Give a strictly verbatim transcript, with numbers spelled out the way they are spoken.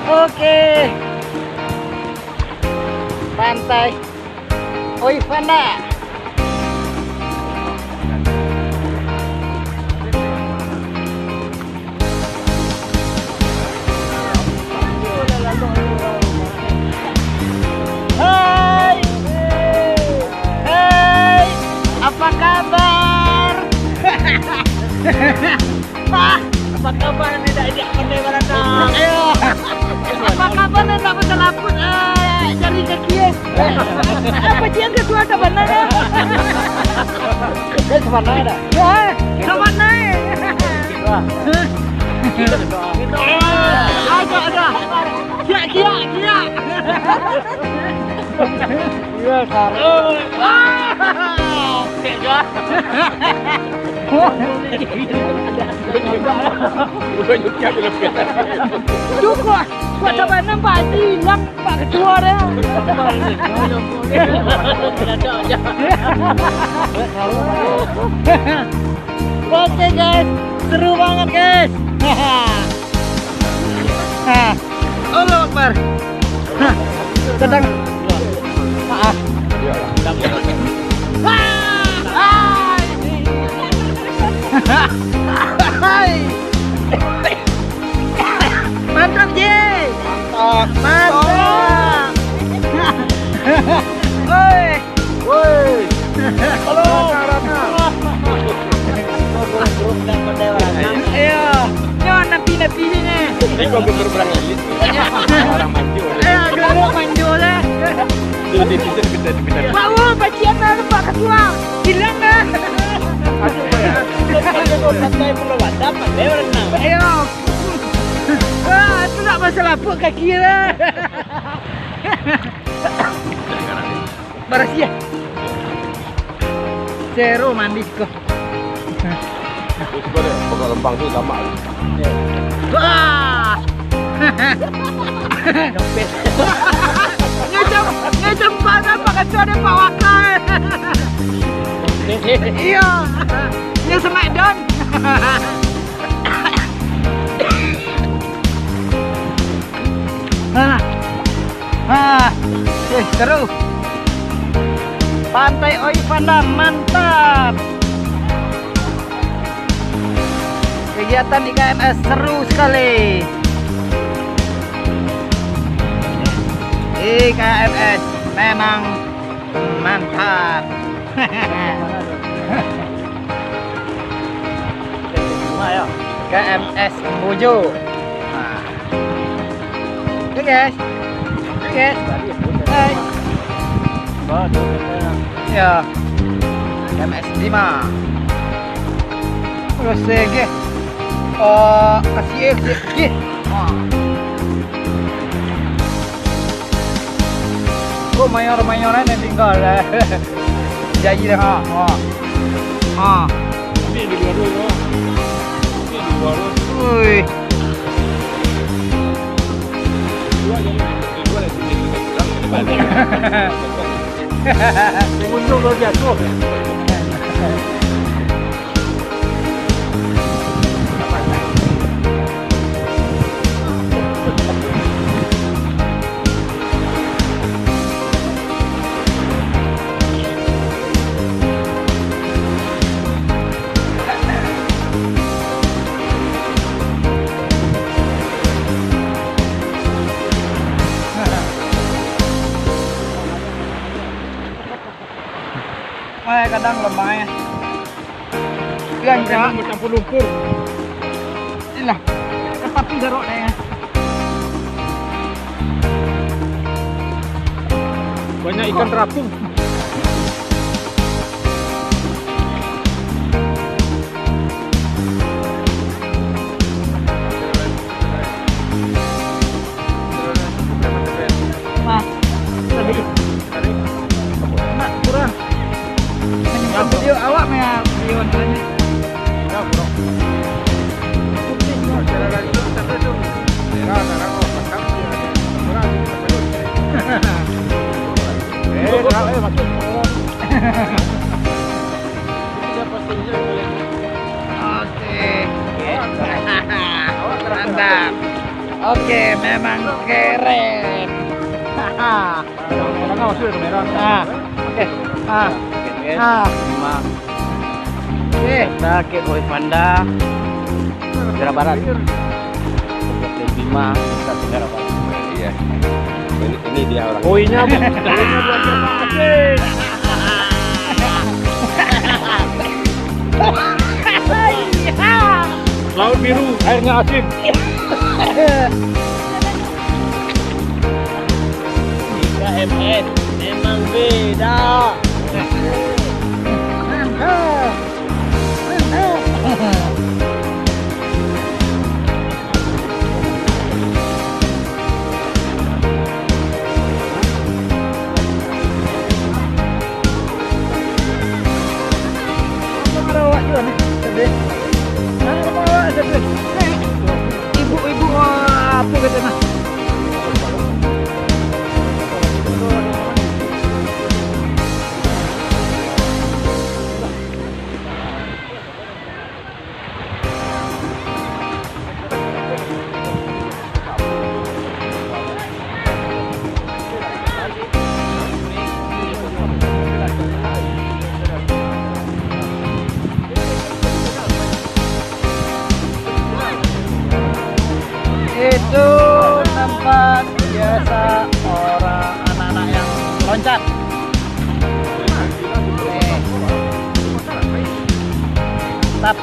Oke. Pantai Oivanda. Hai. Hai. Apa kabar? Apa kabar ni, dak jak pandai baranang? Ayo. Apa kabar ni, dak basalaput, eh, jari kaki, eh? Apa jian ketua tak bana, eh? Eh, sabana dah. Ya, sabana, eh. Wah. Ada, ada. Kiak, kiak, kiak. Iya, Sar. Ah! Cek gua. Udah nyuciak udah. Cukup. Kuat sabar nampak hilang Pak Ketua dah. Oke, guys, seru banget, guys. Hah. Allahu Akbar. Hah. Sedang. Ah. Hai. Hai. Mantap, Ji. Mantap. Mantap. Oi. Woi. Halo. Rana, Rana. Iya. Nyo napi-napi ni. Ini kok gue berperang elit. Orang manjo. Eh, agak manjo lah. Itu di sini kita di bidang. Pak Wo, bacian lah, Pak Ketua. Hilang lah. Santai pulau Batam, pandai berenang. Iya. Wah, tu nak masalah apa kaki lah. Barasiah. Seru mandi ko. Terus kau deh, pokok lempang tu sama. Wah. Ngecam, ngecam pada Pak Ketua deh, Pak Wakil. Iya. Dia smackdown. Nah. Ah, eh, seru. Pantai Oivanda, mantap. Kegiatan di K M S seru sekali. Di K M S memang mantap. K M S Bujo. Nah. Oke, guys. Oke, guys. Hai. Ya. K M S lima. Terus, eh, oke. Eh, kasih, eh, kasih. Oke. Wah. Oh, mayor-mayoran yang tinggal, eh. Jadi dah, ha. Ha. Ha. Ambil di luar dulu, ha. Ambil di luar dulu. Ui. Luar jadi, di luar jadi, di luar jadi. Pengunjung luar biasa. Eh, kadang lemah, eh. Gancang. Bercampur lumpur. Ilah. Tapi garuk deh. Banyak ikan terapung. Mas, tadi. Nak kurang. Video awak mah video ni. Eh, tak, eh, masuk. Oke, memang keren. Haha. Kamera, maksudnya kamera. Ah, oke. Ah. Oke, guys. Ah. Bima. Oke. Kita ke Oi Panda, Tenggara Barat. Oke, Bima, Nusa Tenggara Barat. Iya. Ini, ini dia orang. Oh, ini apa? Laut biru, airnya asin. Tiga M S memang beda. Mantap. Mantap. Ibu-ibu, wah, apa kata nah? Itu tempat biasa orang anak-anak yang loncat. Nih. Mantap.